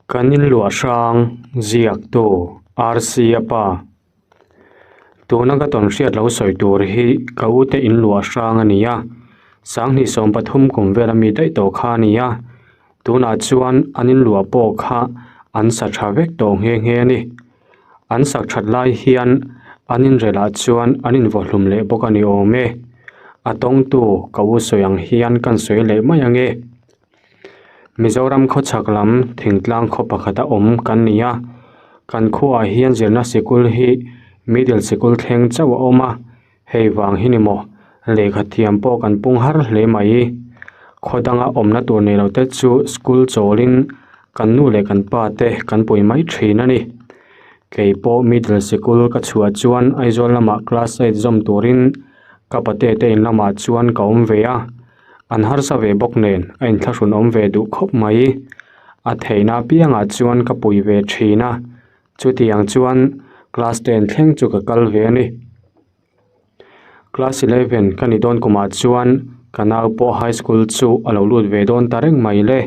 Kan inluah hrang ziaktu RC-a pa. Tuna ka tawn hriat lo sawi tur hi ka ute inluah hrang a ni a, sanghnih 13 kum vel ami daih tawh kha a ni a, tunah chuan an inluah pawh kha an sa tha vek tawh nghe nghe a ni. An sak that lai hian an inrel ah chuan an invaw hlum leh bawk a ni awm e. A tawngtu ka u sawi ang hian kan sawi leh mai ang e. Mizoram khawchhak lam thingtlang khaw pakhata awm kan ni a, kan khuaah hian zirna sikul hi middle sikul thleng chauh a awm a, hei vang hi ni maw lehkha thiam pawh kan pung har hle mai. Khaw danga awmna tur nei lo te chu school chawlin kan nu leh kan pa te kan pui mai thin a ni. Kei pawh middle sikul ka chhuah chuan Aizawl lamah class eight zawm turin ka pate te in lamah chuan ka awm ve a. An harsa ve bawk nen a inthlahrun awm ve duh khawp mai. A theihna apiangah chuan ka pui ve thin a, chutiang chuan class ten thleng chu ka kal ve a ni. Class eleven ka ni dawn kumah chuan ka nau pawh high school chu a lo lut ve dawn ta reng mai le.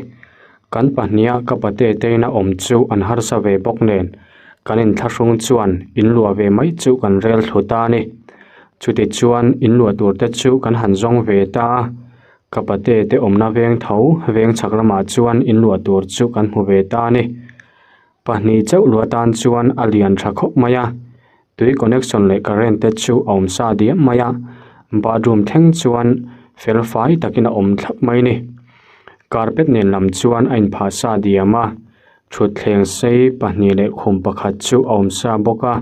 Kan pahniha ka pate te ina awm chu an harsa ve bawk nen kan inthlahrung chuan inluah ve mai chu kan rel thlu ta a ni. Chuti chuan inluah tur te chu kan han zawng ve ta a, ka pate te awmna veng tho veng chhak lamah chuan inluah tur chu kan hmu ve ta a ni. Pahnih chauh luah tan chuan a lian tha khawp mai a, tui connection leh current te chu a awm sa diam mai a, bathroom thleng chuan fel fai takin a awm thlap mai a ni. Carpet nen lam chuan a inphah sa diam a. Thutthleng sei pahnih leh khum pakhat chu a awm sa bawk a,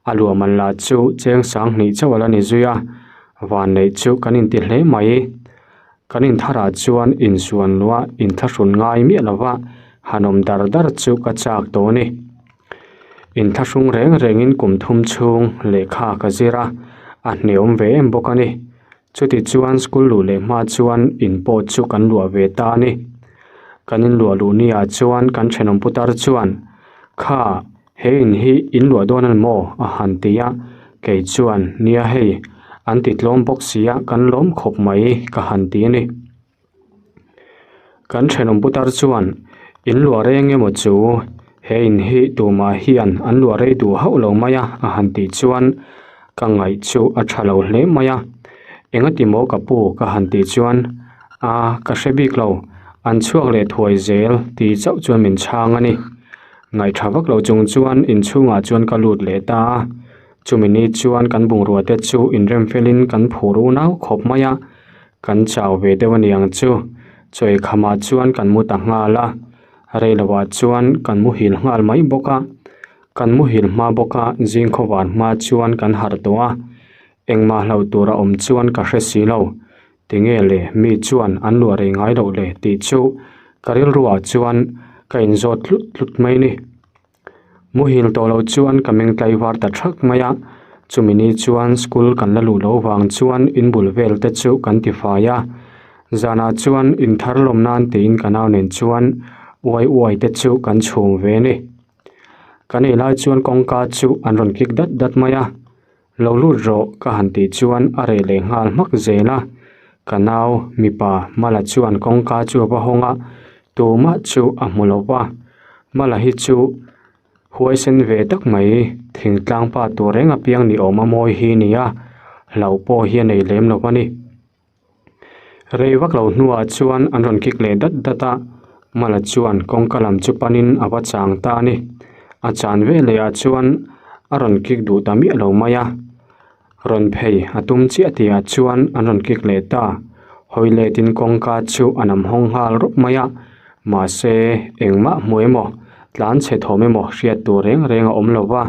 a luahman lah chu cheng sanghnih chauh a la ni zui a, van neih chu kan inti hle mai. Kan intharah chuan insuan luah inthlahrun ngai miah lova han awm dar dar chu ka chak tawh a ni. Inthlahrung reng rengin kum thum chhung lehkha ka zir a, a hneawm ve em bawk a ni. Chuti chuan school luh leh hma chuan in pawh chu kan luah ve ta a ni. Kan in luah luh ni ah chuan kan thenawm putar chuan, Kha, he in hi in luah dawn a ni maw? a han ti a. Kei chuan, Nia hei, an ti tlawm bawk sia kan lawm khawp mai ka han ti a ni. Kan thenawm putar chuan, In luah reng emaw chu, he in hi tumah hian an luah rei duh hauh lo mai a a han tih chuan ka ngaih chu a tha lo hle mai a. Engati maw ka pu ka han tih chuan, A, ka hre bik lo, an chhuak leh thuai zel tih chauh chuan min chhang a ni. Ngaih tha vak lo chung chuan inchhungah chuan ka lut leh ta a. Chumi ni chuan kan bungrua te chu inrem felin kan phur unau khawp mai a. Kan chau ve deuh a niang chu. Chawi khamah chuan kan mu ta nghal a, rei lovah chuan kan muhil nghal mai bawk a. Kan muhil hma bawk a, zing khawvar hma chuan kan harh tawh a. Engmah hlauh tur a awm chuan ka hre si lo. Tinge le, mi chuan an luah rei ngai loh le tih chu ka rilruah chuan ka inzawt tlut tlut mai ni. Muhil tawh loh chuan ka meng tlaivar ta thak mai a, chumi ni chuan school kan la luh loh vang chuan in bul vel te chu kan ti fai a, zanah chuan in thar lawm nan tiin ka nau nen chuan uai uai te chu kan chhung ve a ni. Kan ei lai chuan kawngka chu an rawn kik dat dat mai a, Lo lut rawh ka han tih chuan a reh leh nghal hmak zel a, ka nau mipa Mala chuan kawngka chu a va hawng a, tumah chu a hmu lo va, Mala hi chu huaisen ve tak mai thingtlang pa tur reng apiang ni awm a mawi hi a ni a, hlauh pawh hi a nei lem lo a ni. Rei vak lo hnuah chuan an rawn kik leh dat dat a, Mala chuan kawngka lam chu panin a va chang ta a ni. A chan ve leh ah chuan a rawn kik duh ta miah lo mai a, rawn phei a tum chiah tihah chuan an rawn kik leh ta. Hawi letin kawngka chu a nam hawng nghal rawp mai a, mahse engmah hmu emaw tlan chhe thawm emaw hriat tur reng reng a awm lo va,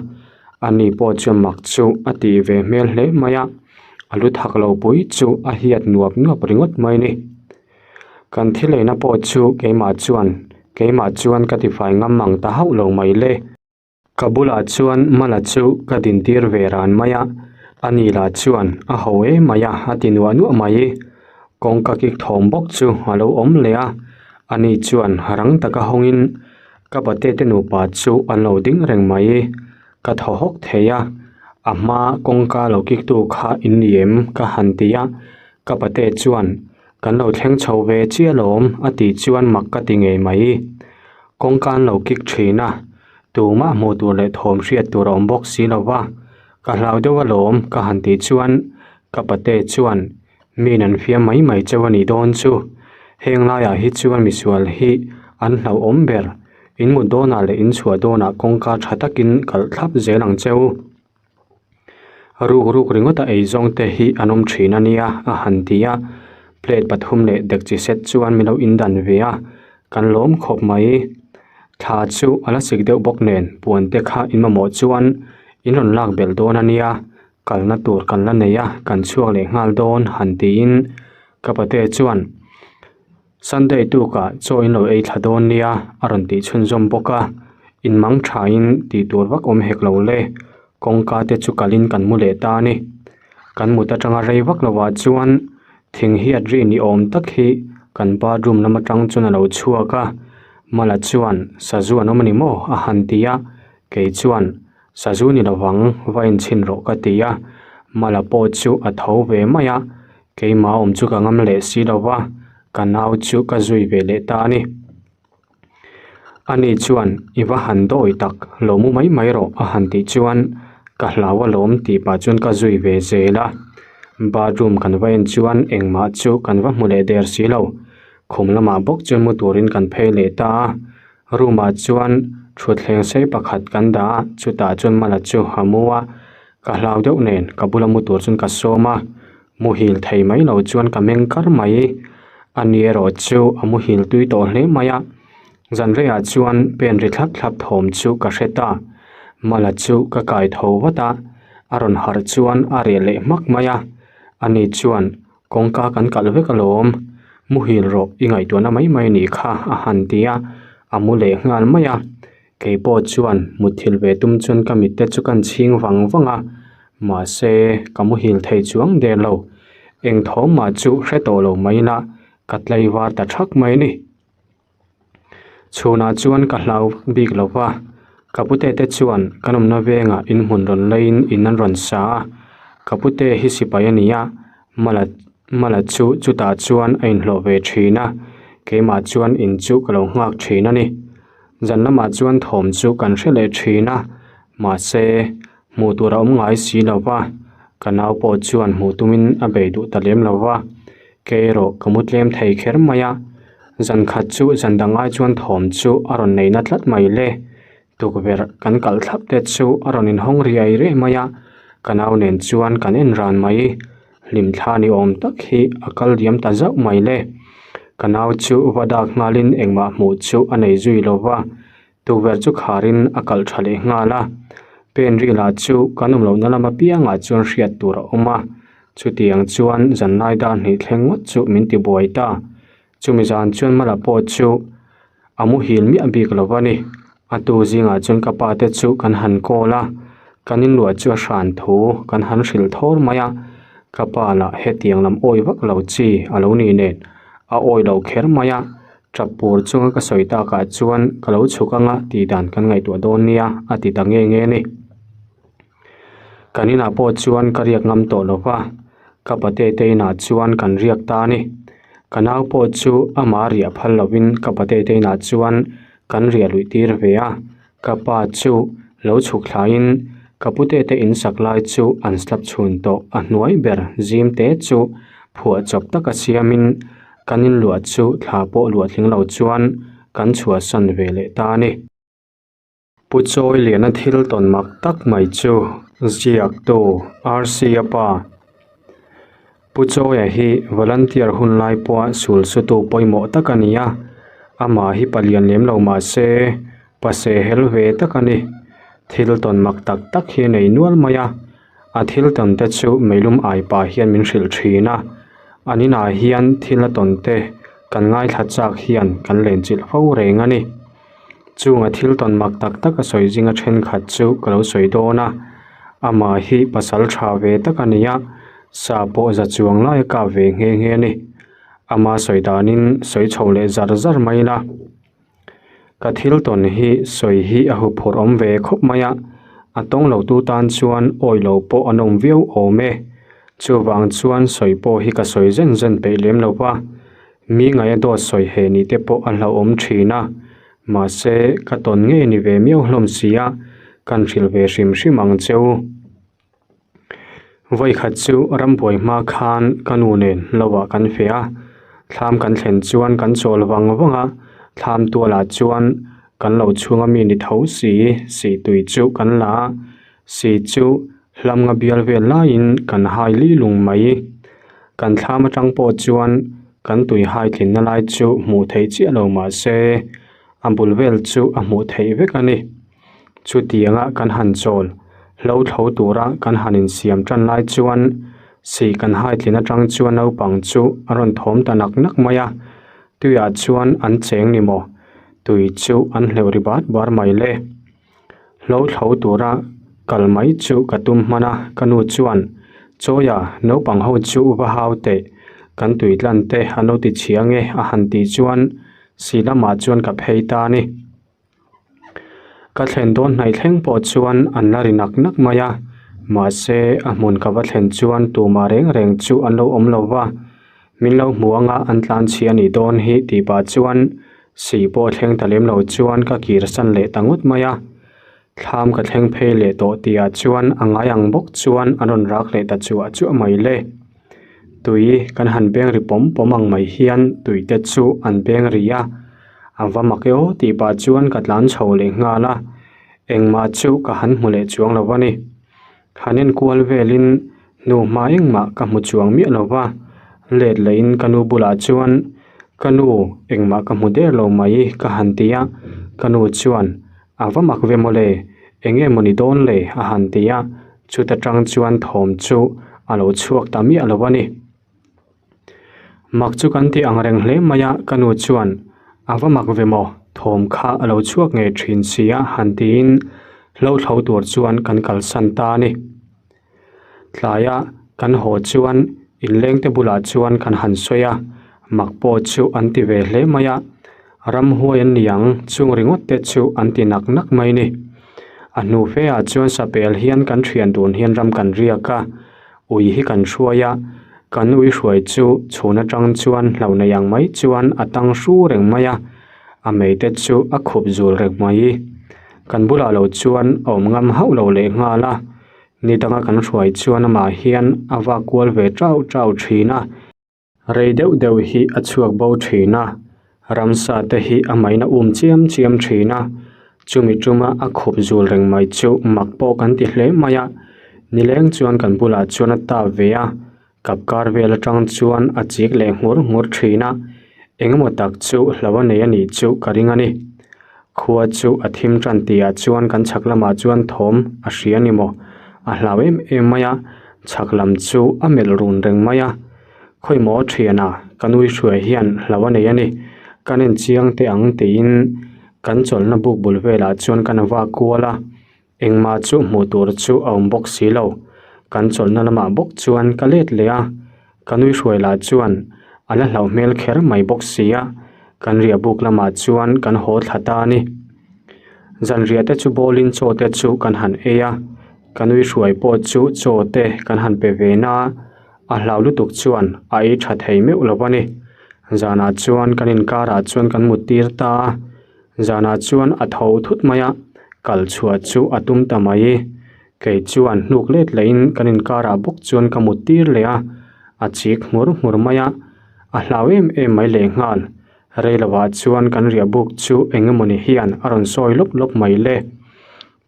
ani pawh chuan mak chu a tih ve hmel hle mai a. A lu thak lo pui chu a hiat nuap nuap ringawt mai a ni. Kan thil eina pawh chu keimah chuan keimah chuan ka tifai ngam ang ta hauh lo mai le. Ka bulah chuan Mala chu ka dintir ve ran mai a, ani lah chuan a ho em mai a a ti nuah nuah mai. Kawngka kik thawm bawk chu a lo awm leh a, ani chuan rang taka hawngin ka pate te nupa chu an lo ding reng mai. Ka thaw hawk thei a, a hma kawngka lo kik tu kha in ni em ka han ti a, ka pate chuan kan lo thleng chho ve chiah alawm a tih chuan mak ka ti ngei mai. Kawngka an lo kik thin a, tumah hmuh tur leh thawm hriat tur a awm bawk si lo va, ka hlau deuh alawm ka han tih chuan ka pate chuan min an fiam mai mai cheu a nih dawn chu. Heng laiah hi chuan misual hi an hlauhawm ber, in mut dawnah leh in chhuah dawnah kawngka tha takin kalh thlap zel ang cheu. Ruk ruk ringawt a ei zawng te hi an awm thin a nia a han ti a, plate pathum leh dekchi set chuan min lo indan ve a, kan lawm khawp mai. Thla chu a la sik deuh bawk nen puan te kha in mamawh chuan in rawn lak belh dawn a nia, kalna tur kan la nei a, kan chhuak leh nghal dawn han tiin ka pate chuan Sunday tukah chaw in lo ei thla dawn nia a rawn tih chhunzawm bawk a, in mang thain tih tur vak awm hek lo le, kawngka te chu kalin kan mu leh ta a ni. Kan mut atanga rei vak lovah chuan thing hiat ri ni awm tak hi kan bathroom lam atang chuan a lo chhuak a, Mala chuan sazu an awm a ni maw a han ti a, kei chuan sazu ni lovang va inchhin rawh ka ti a, Mala pawh chu a tho ve mai a, Keimah awm chu ka ngam leh si lo va, ka nau chu ka zui ve leh ta a ni. Ani chuan, I va han dawi tak, lo mu mai mai rawh a han tih chuan ka hlau alawm tih pah chuan ka zui ve zel a. Bathroom kan va en chuan engmah chu kan va hmu leh der si lo. Khum lamah bawk chuan mu turin kan phei leh ta a. Room ah chuan thutthleng sei pakhat kan dah a, chutah chuan Mala chu a mu a, ka hlau deuh nen ka bula mu tur chuan ka sawm a, muhil thei mai lo chuan ka meng kar mai, ani erawh chu a muhil tui tawh hle mai a, zan reiah chuan pen ri thlap thlap thawm chu ka hre ta, Mala chu ka kai tho vat a, a rawn harh chuan a reh leh hmak mai a, ani chuan Kawngka kan kalh vek alawm, muhil rawh i ngaihtuahna mai mai anih kha a han ti a, a mu leh nghal mai a. Kei pawh chuan mutthilh ve tum chuan ka mitte chu kan chhing vang vang a, mahse ka muhil thei chuang der lo. Eng thawm mah chu hre tawh lo mai ila ka tlaivar ta thak mai a ni. Chhunah chuan ka hlau bik lo va, ka pute te chuan kan awmna vengah inhmun rawn leiin in an rawn sa a, ka pute hi sipai a ni a, Mala Mala chu chutah chuan a inhlawh ve thin a, keimah chuan in chu ka lo nghak thin a ni. Zan lamah chuan thawm chu kan hre leh thin a, mahse hmuh tur a awm ngai si lo va, ka nau pawh chuan hmuh tumin a bei duh ta lem lo va, kei erawh ka mu tlem thei kher mai a. Zan khat chu zan dang ai chuan thawm chu a rawn nei na tlat mai le. Tukverh kan kalh thlap te chu a rawn inhawng riai riai mai a, ka nau nen chuan kan en ran mai. Hlimthla ni awm tak hi a kal diam ta zauh mai le. Ka nau chu va dak nghalin engmah hmuh chu a nei zui lo va, tukverh chu kharin a kalh tha leh nghal a. Pen ri lah chu kan awm lohna lam apiangah chuan hriat tur a awm a, chutiang chuan zanlai dar hnih thleng ngawt chu min ti buai ta. Chumi zan chuan Mala pawh chu a muhil miah bik lo a ni. A tu zingah chuan ka pa te chu kan han call a, kan inluah chu a hran thu kan han hrilh thawr mai a. Ka pa lah hetiang lam awi vak lo chi a lo ni nen a awi lo kher mai a. Tap pur chunga ka sawi takah chuan ka lo chhuk anga tih dan kan ngaihtuah dawn nia a ti ta nge nge a ni. Kan inah pawh chuan ka riak ngam tawh lo va, ka pate te inah chuan kan riak ta a ni. Ka nau pawh chu amah riah phal lovin ka pate te inah chuan kan riah luih tir ve a, ka pa chu lo chhuk thlaiin ka pute te in sak lai chu an slap chhun tawh a hnuai ber zim te chu phuah chawp taka siamin kan inluah chu thla pawh luah tling lo chuan kan chhuahsan ve leh ta a ni. Pu Chawi Liana thil tawn mak tak mai chu ziaktu RC-a pa Pu Chawia hi volunteer hun lai pawha sul sutu pawimawh tak a ni a, amah hi palian lem lo mah se pase hel ve tak a ni. Thil tawn mak tak tak hi a nei nual mai a, a thil tawn te chu meilum ai pah hian min hrilh thin a, an inah hian thil a tawn te kan ngaithla chak hian kan lenchilh fo reng a ni. Chunga thil tawn mak tak tak a sawi zinga thenkhat chu ka lo sawi dawn a, amah hi pasal tha ve tak a ni a, sa pawh za chuang lai a kap ve nghe nghe a ni. Ama sawi danin sawi chho leh zar zar mai ila, ka thil tawn hi sawi hi a huphurh awm ve khawp mai a, a tawng lo tu tan chuan awi lo pawh an awm viau awm e. Chuvang chuan sawi pawh hi ka sawi zen zen peih lem lo va. Mi ngaia dawt sawi he ni te pawh a hlauhawm thin a. Mahse, ka tawn ngei ni ve miau hlawm si a, kan hrilh ve hrim hrim ang che u. Vawikhat chu rambuai hma khan ka nu nen lovah kan feh a, thlam kan thlen chuan kan chawl vang vang a, thlam tualah chuan kan lo chhunga mi ni tho si, sih tui chu kan la a, si chu hlam nga bial vel laiin kan hai li lung mai. Kan thlam atang pawh chuan kan tui hai tlinna lai chu hmuh theih chiah lo mah se, a bul vel chu a hmuh theih vek a ni. Chutianga kan han chawl hlo thlo tura kan han insiam tan lai chuan sih kan hai tlin atang chuan naupang chu a rawn thawm ta nak nak mai a, tuiah chuan an cheng ni maw? Tui chu an hleuh ri bar bar mai le. Hlo thlo tura kal mai chu ka tum hman a, ka nu chuan, Chawia, naupang ho chu va hau teh, kan tui tlan te an lo ti chhia nge a han tih chuan sih lamah chuan ka phei ta a ni. Ka thlen dawn hnaih thleng pawh chuan an la ri nak nak mai a, mahse a hmun ka va thlen chuan tumah reng reng chu an lo awm lo va, min lo hmu anga an tlan chhi a nih dawn hi tih pah chuan sih pawh thleng ta lem lo chuan ka kir san leh ta ngawt mai a. Thlam ka thleng phei leh tawh tihah chuan a ngai ang bawk chuan an rawn rak leh ta chuah chuah mai le. Tui kan han beng ri pawm pawm ang mai hian tui te chu an beng ri a, a va mak e aw tih pah chuan ka tlan chho leh nghal a, engmah chu ka han hmu leh chuang lo a ni. Han enkual velin hnu hma engmah ka hmu chuang miah lo va, let lehin ka nu bulah chuan ka nu engmah ka hmu der lo mai ka han ti a, ka nu chuan A va mak ve mawle, eng nge mawni dawn le? a han ti a, chuta tang chuan thawm chu a lo chhuak ta miah lo a ni. Mak chu kan ti ang reng hle mai a, ka nu chuan a va mak ve maw, thawm kha a lo chhuak ngei thin si a han tiin hlo thlo tur chuan kan kalsan ta a ni. Tlaia kan haw chuan inlengte bulah chuan kan han sawi a, mak pawh chu an ti ve hle mai a, ramhuai an ni ang chung ringawt te chu an ti nak nak mai ni. A hnu fe ah chuan sapel hian kan thian dun hian ram kan riak a, ui hi kan hruai a, kan ui hruai chu chhun atang chuan hlo nei ang mai chuan a tang hru reng mai a, a mei te chu a khup zul reng mai. Kan bulah lo chuan a awm ngam hauh lo leh nghal a. Ni danga kan hruai chuan amah hian a vak kual ve tau tau thin a, rei deuh deuh hi a chhuak bo thin a, ramsa te hi a main a um chiam chiam thin a, chumi tuma a khup zul reng mai chu mak pawh kan ti hle mai a, nileng chuan kan bulah chuan a tap ve a, kap kar vel atang chuan a chik leh nghur nghur thin a, engemaw tak chu hlo a nei a nih chu ka ring a ni. Khua chu a thim tan tihah chuan kan chhak lamah chuan thawm a hria ni maw? A hlau em em mai a, chhak lam chu a melh run reng mai a. Khawimaw thiana ka nui hruai hian hlo a nei a ni, kan en chiang teh ang tiin kan chawlhna buk bul velah chuan kan vak kual a. Engmah chu hmuh tur chu a awm bawk si lo. Kan chawlhna lamah bawk chuan ka let leh a, ka nui hruai lah chuan a la hlauh hmel kher mai bawk si a, kan riah buk lamah chuan kan haw thla ta a ni. Zanriah te chu bawlin chaw te chu kan han ei a, ka nui hruai pawh chu chaw te kan han pe ve na a, a hlau lutuk chuan a ei tha thei meuh lo a ni. Zanah chuan kan inkarah chuan kan mut tir ta a. Zanah chuan a tho thut mai a, kal chhuah chu a tum ta mai. Kei chuan hnuk let lehin kan inkarah bawk chuan ka mut tir leh a, a chik nghur nghur mai a, a hlau em em mai lehnghal. Rei lovah chuan kan riah buk chu eng emawni hian a rawn sawi lawp lawp mai le.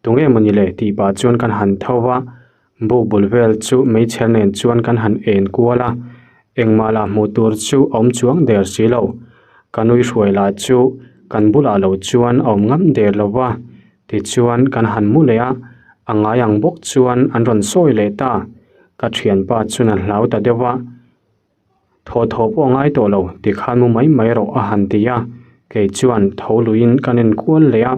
Tunge mawni le tih pah chuan kan han tho va, Buk bul vel chu meichher nen chuan kan han en kual a, engmah lah hmuh tur chu a awm chuang der si lo. Ka nui hruai lah chu kan bulah lo chuan a awm ngam der lo va, tichuan kan han mu leh a, a ngai ang bawk chuan an rawn sawi leh ta. Ka thianpa chuan a hlau ta deuh a. Thaw thaw pawh a ngai tawh lo, tikhan mu mai mai rawh a han ti a, kei chuan tho luiin kan en kual leh a,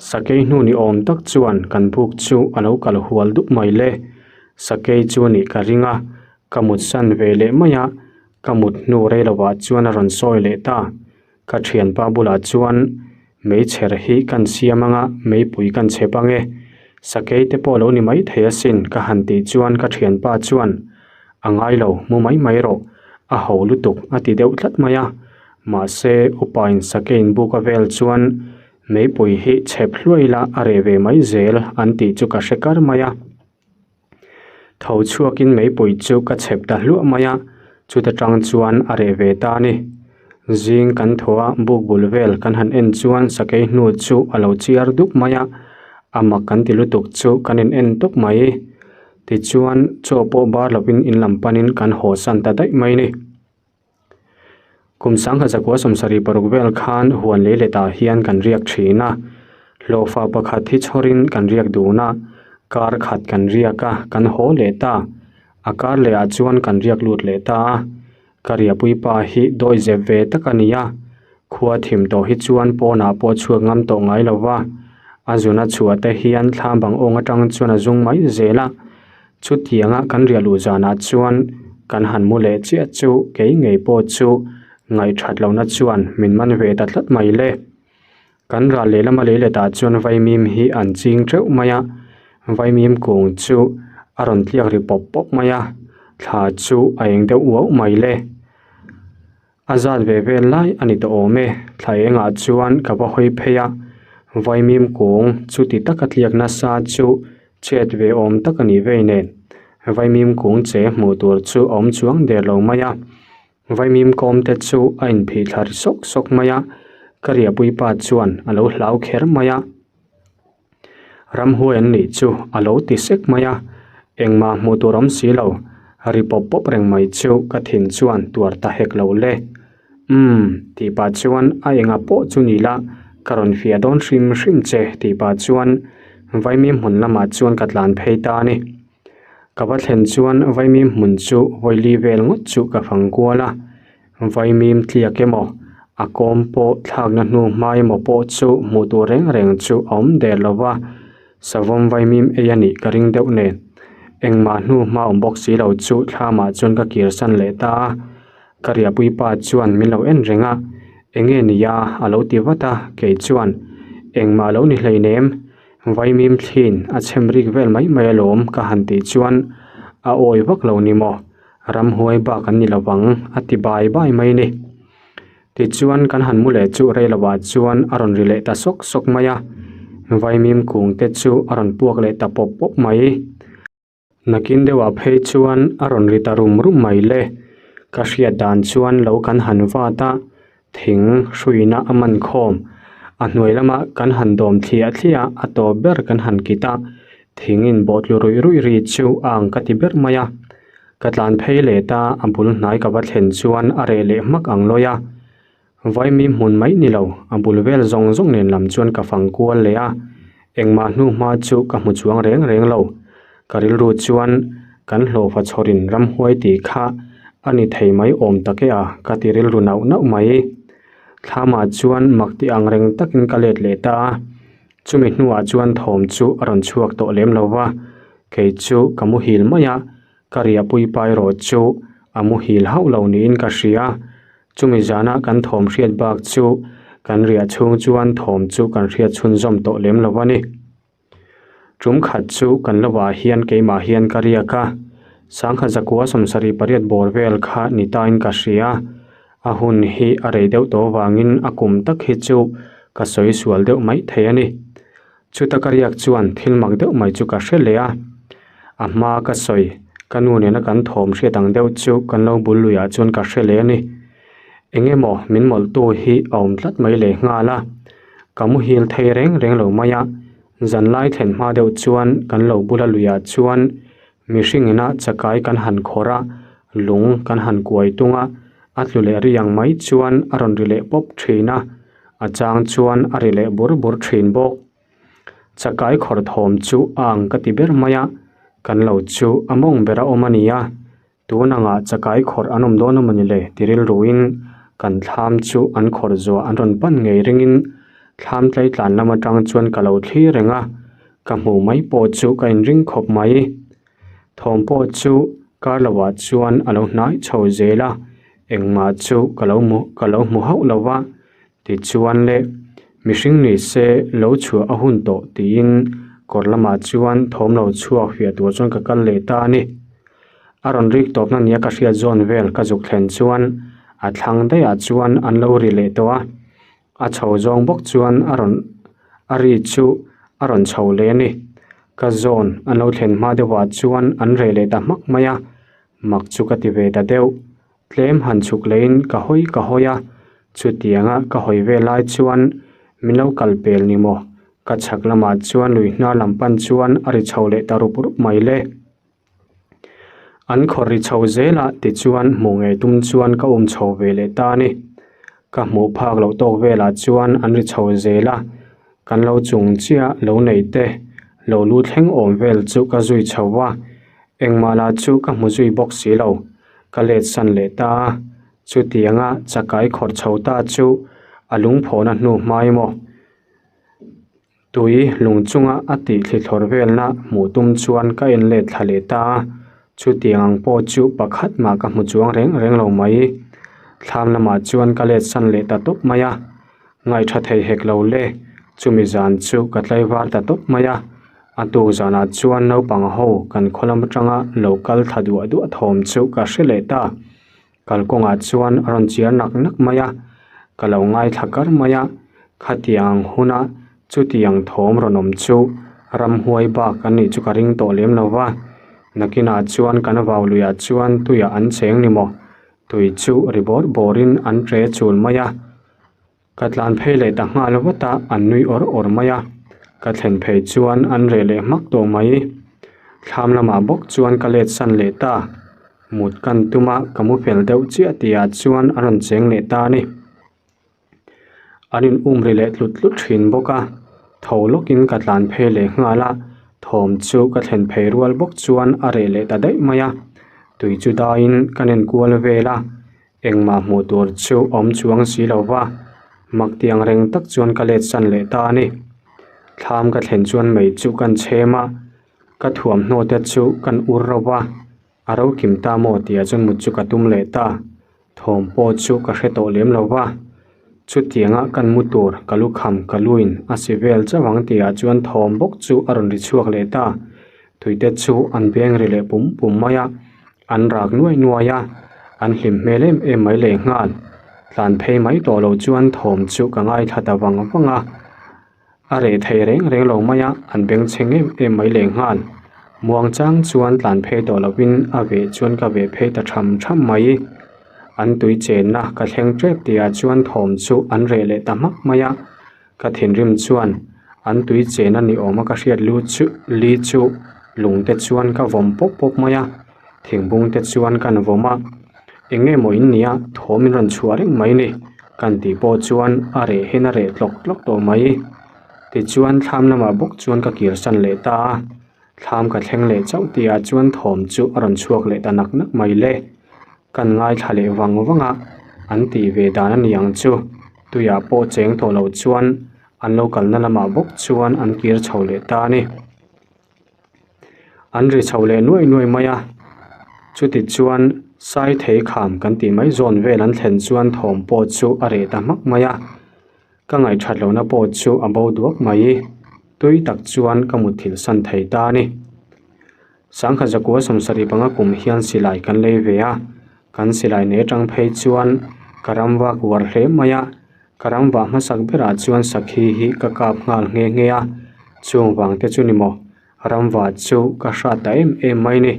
sakei hnu ni awm tak chuan kan buk chu a lo kal hual dup mai le, sakei chu nih ka ring a, ka mut san ve leh mai a, ka mut hnu rei lovah chuan a rawn sawi leh ta, ka thianpa bulah chuan meichher hi kan siam anga meipui kan chhep ange, sakei te pawh lo ni mai thei asin ka han tih chuan ka thianpa chuan A ngai lo, mu mai mai rawh, a ho lutuk a ti deuh tlat mai a. Mahse, upain sakeiin buk a vel chuan Meipui hi chhep hluai ila a reh ve mai zel an tih chu ka hre kar mai a. Tho chhuakin meipui chu ka chhep ta hluah mai a, chuta tang chuan a reh ve ta a ni. Zing kan thaw a, buk bul vel kan han en chuan sakei hnu chu a lo chiar dup mai a, a mak kan ti lutuk chu kan in en tawp mai. Tichuan chaw pawh bar lovin in lam panin kan haw san ta daih mai a ni. Kum sangha zakua sawmsarih paruk vel khan huan lei letah hian kan riak thin a, hlawhfa pakhat hi chhawrin kan riak dun a, kar khat kan riak a, kan haw leh ta. A kar lehah chuan kan riak lut leh ta a, ka riahpui pa hi dawi zep ve tak a ni a, khua thim tawh hi chuan pawnah pawh chhuak ngam tawh ngai lo va, a zuna chhuah te hian thlam bang awng atang chuan a zung mai zel a. Chutianga kan riah luh zanah chuan kan han mu leh chiah chu kei ngei pawh chu ngaihthat lohna chuan min man ve ta tlat mai le. Kan ral lehlam a lei letah chuan vaimim hi an ching teuh mai a, vaimim kung chu a rawn tliak ri pawp pawp mai a, thla chu a eng deuh uauh mai le. A zat ve vel lai a ni tawh awm e, thla engah chuan ka va hawi phei a, vaimim kung chuti taka tliak nasa chu chet ve awm tak a nih vei nen, vaimim kung che hmuh tur chu a awm chuang der lo mai a, vaimim kawm te chu a inphih thla ri sawk sawk mai a, ka riahpui pa chuan a lo hlau kher mai a. Ramhuai an nih chu a lo ti sek mai a, engmah hmuh tur awm si lo, ri pawp pawp reng mai chu ka thin chuan tuar ta hek lo le. Umm, tih pah chuan a enga pawh chu ni la, ka rawn fiah dawn hrim hrim che tih pah chuan vaimim hmun lamah chuan ka tlan phei ta a ni. Ka va thlen chuan vaimim hmun chu vawili vel ngawt chu ka fang kual a, Vaimim tliak emaw, a kawm pawh thlakna hnu hma emaw pawh chu hmuh tur reng reng chu a awm der lo va, savawm vaimim ei a nih ka ring deuh nen. Engmah hnu hma awm bawk si lo chu thlamah chuan ka kir san leh ta a, ka riahpui pa chuan min lo en reng a, Enge nia a lo ti vat a, kei chuan, Engmah lo ni hleinem, vaimim thliin a chhem rik vel mai mai alawm ka han tih chuan a awi vak lo ni maw? Ramhuai bak an ni lo vang, a ti bai bai mai ni. Tichuan kan han mu leh chu rei lovah chuan a rawn ri leh ta sawk sawk mai a, vaimim kung te chu a rawn puak leh ta pawp pawp mai. Nakin deuhah phei chuan a rawn ri ta rum rum mai le. Ka hriat dan chuan lo kan han vat a, thing hruina a man khawm. A hnuai lama kan han dawm thliah thliah a, a tawp ber kan han kit a, thing in bawh tlu ruih ruih ri chu a ang ka ti ber mai a. Ka tlan phei leh ta, a bul hnai ka va thlen chuan a reh leh hmak ang lawi a. Vaimi hmun mai ni lo, a bul vel zawng zawng nen lam chuan ka fang kual leh a, engmah hnu hma chu ka hmu chuang reng reng lo. Ka rilru chuan kan hlawhfa chhawrin ramhuai tih kha a ni thei mai awm tak e a, ka ti rilru nauh nauh mai. Thlamah chuan mak ti ang reng takin ka let leh ta a, chumi hnuah chuan thawm chu a rawn chhuak tawh lem lo va, kei chu ka muhil mai a, ka riahpui pa erawh chu a muhil hauh lo niin ka hria. Chumi zana kan thawm hriat bak chu kan riah chhung chuan thawm chu kan hriat chhunzawm tawh lem lo a ni. Tum khat chu kan lovah hian keimah hian ka riak a, sangha zakua sawmsarih pariat bawr vel kha ni tain ka hria. A hun hi a rei deuh tawh avangin a kum tak hi chu ka sawi sual deuh mai thei a ni. Chuta ka riak chuan thil mak deuh mai chu ka hre leh a, a hma ka sawi ka nu nena kan thawm hriat ang deuh chu kan lo bul luiah chuan ka hre leh a ni. Eng emaw min mawlhtu hi a awm tlat mai leh nghal a, ka muhil thei reng reng lo mai a, zanlai thlen hma deuh chuan kan lo bula luiah chuan mihring ina chakai kan han khawrh a, lung kan han kuai tung a, a tlu leh riang mai chuan a rawn ri leh pawp thin a, a chang chuan a ri leh bur bur thin bawk. Chakai khawrh thawm chu a ang ka ti ber mai a, kan lo chu a mawng bera awm a ni a. Tun angah chakai khawrh an awm dawn a mawni le ti rilruin kan thlam chu an khawrh zuah an rawn pan ngei ringin thlam tleitlan lam atang chuan ka lo thlir reng a, ka hmuh mai pawh chu ka inring khawp mai. Thawm pawh chu kar lovah chuan a lo hnai chho zel a, engmah chu ka lo hmu ka lo hmu hauh lo va. Tichuan le, mihring ni se lo chhuah a hun tawh tiin kawr lamah chuan thawm lo chhuak fiah tur chuan ka kal leh ta a ni. A rawn rik tawpna nia ka hriat zawn vel ka zuk thlen chuan a thlang daihah chuan an lo ri leh tawh a, a chho zawng bawk chuan a rawn. A ri chu a rawn chho leh a ni. Ka zawn an lo thlen hma deuhah chuan an reh leh ta hmak mai a, mak chu ka ti ve ta deuh. Tlem han chhuk leiin ka hawi ka hawi a, chutianga ka hawi ve lai chuan min lo kal pel ni maw? Ka chhak lamah chuan lui hnar lam pan chuan a ri chho leh ta rup rup mai le. An khawr ri chho zel a tichuan hmuh ngei tum chuan ka um chho ve leh ta a ni. Ka hmuh phak loh tawk velah chuan an ri chho zel a, kan lo chung chiah lo nei te lo lu thleng awm vel chu ka zui chho va, engmah lah chu ka hmu zui bawk si lo. Ka let san leh ta a, chutianga chakai khawrh chho ta chu a lungphawhna hnu hmai maw? Tui lung chunga a tih thli thlawr velna hmuh tum chuan ka en let thla leh ta a, chutiang ang pawh chu pakhat mah ka hmu chuang reng reng lo mai. Thlam lamah chuan ka let san leh ta tawp mai a, ngaihṭha thei hek lo le, chumi zan chu ka tlaivar ta tawp mai a, a tuk zanah chuan naupang ho kan khaw lam atanga lo kal thla duah duah thawm chu ka hre leh ta. Kalkawngah chuan a rawn chiar nak nak mai a, ka lo ngaithla kar mai a, khatiang huna chutiang thawm rawn awm chu ramhuai bak an nih chu ka ring tawh lem lo va, nakinah chuan kan vau luiah chuan tuiah an cheng ni maw? Tui chu ri bawr bawrin an ṭe chul mai a, ka tlan phei leh ta nghal vat a, an nui awr awr mai a, ka thlen phei chuan an reh leh hmak tawh mai. Thlam lamah bawk chuan ka let san leh ta, mut kan tum a, ka mu fel deuh chiah tihah chuan a rawn cheng leh ta a ni. An in um ri leh tlut tlut thin bawk a, tho lawkin ka tlan phei leh nghal a, thawm chu ka thlen phei rual bawk chuan a reh leh ta daih mai a, tui chu daiin ka nen kual vel a. Engmah hmuh tur chu awm chuang si lo va, mak ti ang reng tak chuan ka let san leh ta a ni. Thlam ka thlen chuan mei chu kan chhem a, ka thuamhnaw te chu kan ur ro va, a ro kim ta maw tih ah chuan mut chu ka tum leh ta. Thawm pawh chu ka hre tawh lem lo va, chutianga kan mu tur ka lu kham ka luin a si vel chauh ang tih ah chuan thawm bawk chu a rawn ri chhuak leh ta. Tuite chu an beng ri leh pum pum mai a. An rak nuai nuai a, an hlim hmel em em mai leh nghal. Tlan phei mai tawh lo chuan thawm chu ka ngaithla ta vang vang a. A reh thei reng reng lo mai a, an bengchheng em em mai leh nghal. Muang chang chuan tlan phei tawh lovin a veh chuan ka veh phei ta tham tham mai. An tui chenna ka thleng tep tihah chuan thawm chu an reh leh ta hmak mai a. Ka thinrim chuan an tui chen a ni awm a ka hriat lu chu li chu lung te chuan ka vawm pawp pawp mai a, thingbung te chuan kan vawm a, eng nge maw in nia thawm in rawn chhuah reng mai ni kan tih pawh chuan a reh hian a reh tlawk tlawk tawh mai. Tichuan thlam lamah bawk chuan ka kir san leh ta a, thlam ka thleng leh chauh tihah chuan thawm chu a rawn chhuak leh ta nak nak mai le. Kan ngaithla leh vang vang a, an tih ve dan a ni ang chu. Tuiah pawh cheng tawh loh chuan an lo kalna lamah bawk chuan an kir chho leh ta a ni. An ri chho leh nuai nuai mai a, chuti chuan sai thei kham kan tih mai zawn vel an thlen chuan thawm pawh chu a reh ta hmak mai a, ka ngaihthat lohna pawh chu a bo duak mai. Tui tak chuan ka mutthilh san thei ta a ni. Sangha zakua sawmsarih panga kum hian silai kan lei ve a, kan silai nei atang phei chuan ka ram vak uar hle mai a, ka ram vah hmasak berah chuan sakhi hi ka kap nghal nghe nghe a, chung vang te chu ni maw, ram vah chu ka hrat ta em em mai ni.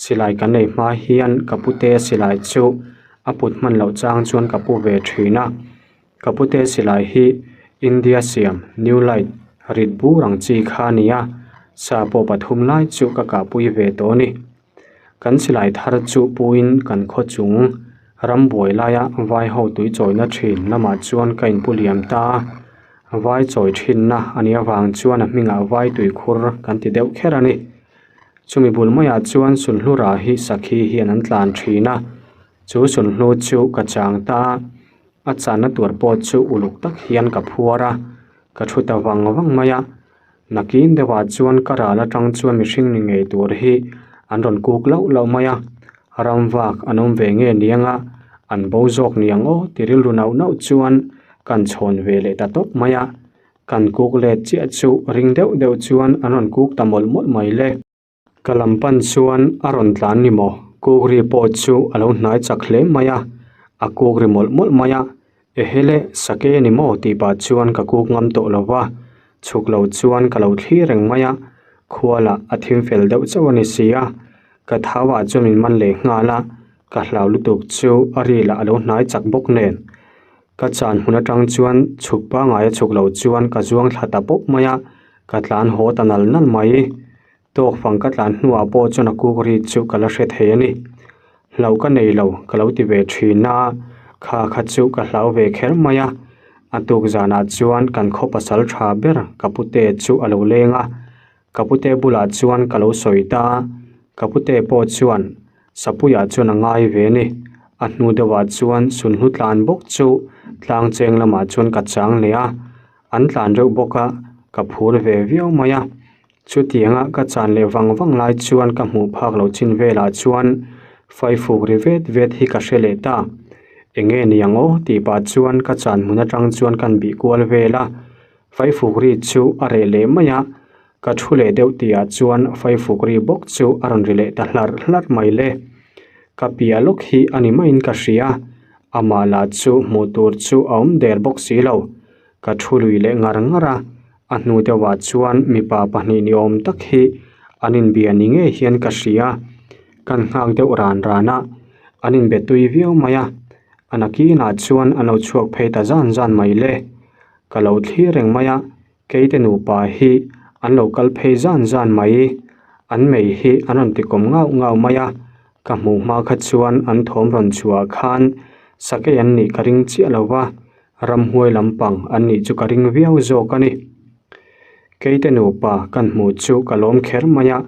Silai kan nei hma hian ka pute silai chu a put hman loh chang chuan ka pu ve thin a. Ka pute silai hi India siam New Light rit bur ang chi kha a ni a, sa pawh pathum lai chu ka kahpui ve tawh a ni. Kan silai thar chu puiin kan khaw chung ram buai laia vai ho tui chawina thin lamah chuan ka inpu liam ta a, vai chawi thinna a nih avang chuan a hmingah vai tuikhur kan ti deuh kher a ni. Chumi bul maiah chuan Sulhlura hi sakhi hian an tlan thin a, chu sulhnu chu ka chang ta a. A channa tur pawh chu uluk tak hian ka phuar a, ka thu ta vang vang mai a. Nakin deuhah chuan ka ral atang chuan mihring ni ngei tur hi an rawn kuk lauh lauh mai a, ram vak an awm ve nge niang a, an bo zawk niang aw ti rilru nauh nauh chuan kan chhawn ve leh ta tawp mai a. Kan kuk let chiah chu ring deuh deuh chuan an rawn kuk ta mawlh mawlh mai le. Ka lam pan chuan a rawn tlan ni maw? Kukri pawh chu a lo hnai chak hle mai a, a kuk ri mawlh mawlh mai a, Ehe le, sake a ni maw? tih pah chuan ka kuk ngam tawh lo va. Chhuk lo chuan ka lo thlir reng mai a, khua lah a thim fel deuh chauh a ni si a. Ka thau ah chuan min man leh nghal a, ka hlau lutuk chu a ri lah a lo hnai chak bawk nen. Ka chan hmun atang chuan chhuk pangai a chhuk lo chuan ka zuang thla ta pawp mai a, ka tlan haw ta nal nal mai. Tawk fang ka tlan hnuah pawh chuan a kuk ri chu ka la hre thei a ni. Hlauh ka nei lo ka lo ti ve thin a, kha kha chu ka hlau ve kher mai a. A tuk zanah chuan kan khaw pasal tha ber ka pute chu a lo leng a, ka pute bulah chuan ka lo sawi ta a, ka pute pawh chuan Sapuiah chuan a ngai ve a ni. A hnu deuhah chuan sunhlu tlan bawk chu tlang cheng lamah chuan ka chang leh a, an tlan reuh bawk a, ka phur ve viau mai a. Chutianga ka chan leh vang vang lai chuan ka hmuh phak loh chin velah chuan faifuk ri vet vet hi ka hre leh ta. Enge ni ang aw tih pah chuan ka chan hmun atang chuan kan bih kual vel a, faifuk ri chu a reh leh mai a, ka thu leh deuh tihah chuan faifuk ri bawk chu a rawn ri leh ta hlarh hlarh mai le. Ka piah lawk hi a ni maiin ka hria, amah lah chu hmuh tur chu a awm der bawk si lo. Ka thu lui leh ngar ngar a, a hnu deuhah chuan mipa pahnih ni awm tak hi an inbia ni ngei hian ka hria. Kan nghak deuh ran ran a, an inbe tui viau mai a, a nakinah chuan an lo chhuak phei ta zan zan mai le. Ka lo thlir reng mai a, keite nupa hi an lo kal phei zan zan mai. An mei hi an rawn tikawm ngauh ngauh mai a, ka hmuh hma kha chuan an thawm rawn chhuah khan sakei an nih ka ring chiah lo va. Ramhuai lampang an nih chu ka ring viau zawk a ni. Keite nupa kan hmuh chu ka lawm kher mai a,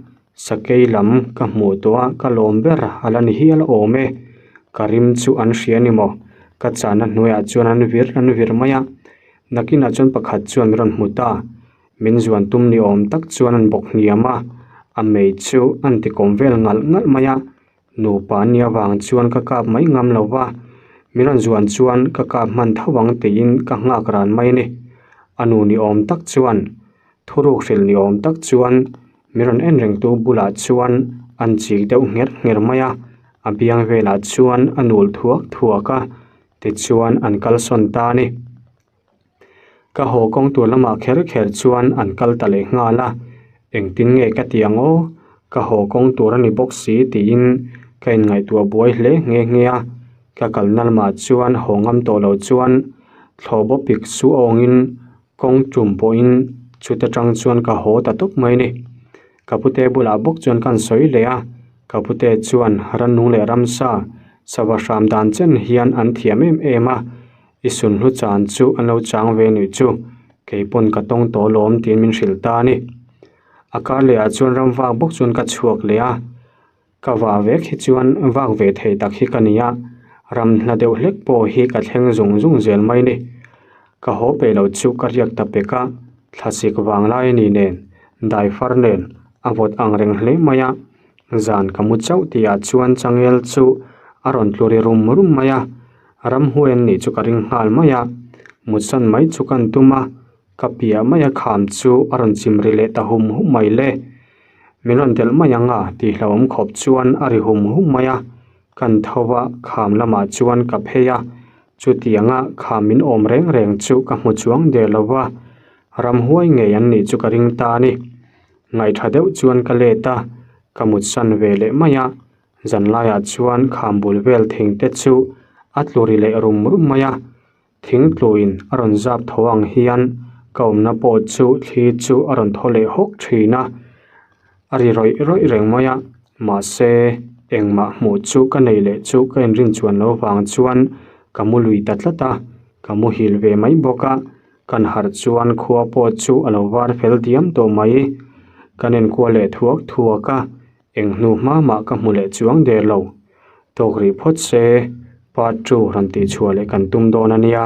sakei lam ka hmuh tawh a ka lawm ber a la ni hial awm e. Ka rim chu an hria ni maw? Ka chahna hnuaiah chuan an vir an vir mai a. Nakinah chuan pakhat chuan min rawn hmu ta. Min zuan tum ni awm tak chuan an bawk hniam a, a mei chu an tikawm vel ngalh ngalh mai a. Nupa an nih avang chuan ka kap mai ngam lo va, min rawn zuan chuan ka kap hman tho ang tiin ka nghak ran mai a ni. A nu ni awm tak chuan, thuruk hrilh ni awm tak chuan min rawn en rengtu bulah chuan an chik deuh ngher ngher mai a, a biang velah chuan a nul thuak thuak a, tichuan an kalsawn ta a ni. Ka haw kawng tur lamah kher kher chuan an kal ta leh nghal a, engtin nge ka ti ang aw, ka haw kawng tur a ni bawk si tiin ka inngaihtuah buai hle nghe nghe a, ka kalna lamah chuan haw ngam tawh lo chuan thlawh bawp pik su awngin kawng tum pawhin chute tang chuan ka haw ta tawp mai a ni. Ka pute bulah bawk chuan ka han sawi leh a, ka pute chuan rannung leh ramsa sava hram dan chen hian an thiam em em a, I sunhlu chan chu an lo chang ve nuih chu, kei pawn ka tawng tawh lawm tiin min hrilh ta a ni. A kar leh ah chuan ram vak bawk chuan ka chhuak leh a, ka vah vek hi chuan vak ve thei tak hi ka ni a, ram hla deuh hlek pawh hi ka thleng zung zung zel mai ni. Ka haw peih lo chu ka riak ta pek a, thlasik vang lai a ni nen, daifar nen a vawt ang reng hle mai a, Zan ka mu chauh tihah chuan changel chu a rawn tlu ri rum rum mai a, ramhuai an nih chu ka ring nghal mai a, mutsan mai chu kan tum a, ka piah mai a kham chu a rawn chim ri leh ta hum hum mai le. Min rawn delh mai ang a tih hlauhawm khawp chuan a ri hum hum mai a, kan tho a kham lamah chuan ka phei a, chutianga kham min awm reng reng chu ka hmu chuang der lo va, ramhuai ngei an nih chu ka ring ta a ni. Ngaihṭha deuh chuan ka let a, ka mutsan ve leh mai a, zanlaiah chuan kham bul vel thing te chu a tlu ri leh rum rum mai a, thing tluin a rawn zap tho ang hian ka awmna pawh chu thli chu a rawn thaw leh hawk ṭhin a, a ri rawih rawih reng mai a, mahse engmah hmuh chu ka nei leh chu ka inrin chuan lo vang chuan ka mu lui ta tlat a, ka muhil ve mai bawk a. Kan harh chuan khua pawh chu a lo var fel diam tawh mai. Kan enkual leh thuak thuak a, eng hnu hma mah ka hmu leh chuang der lo. Tawk rih phawt se, part two rawn tih chhuah leh kan tum dawn a nia.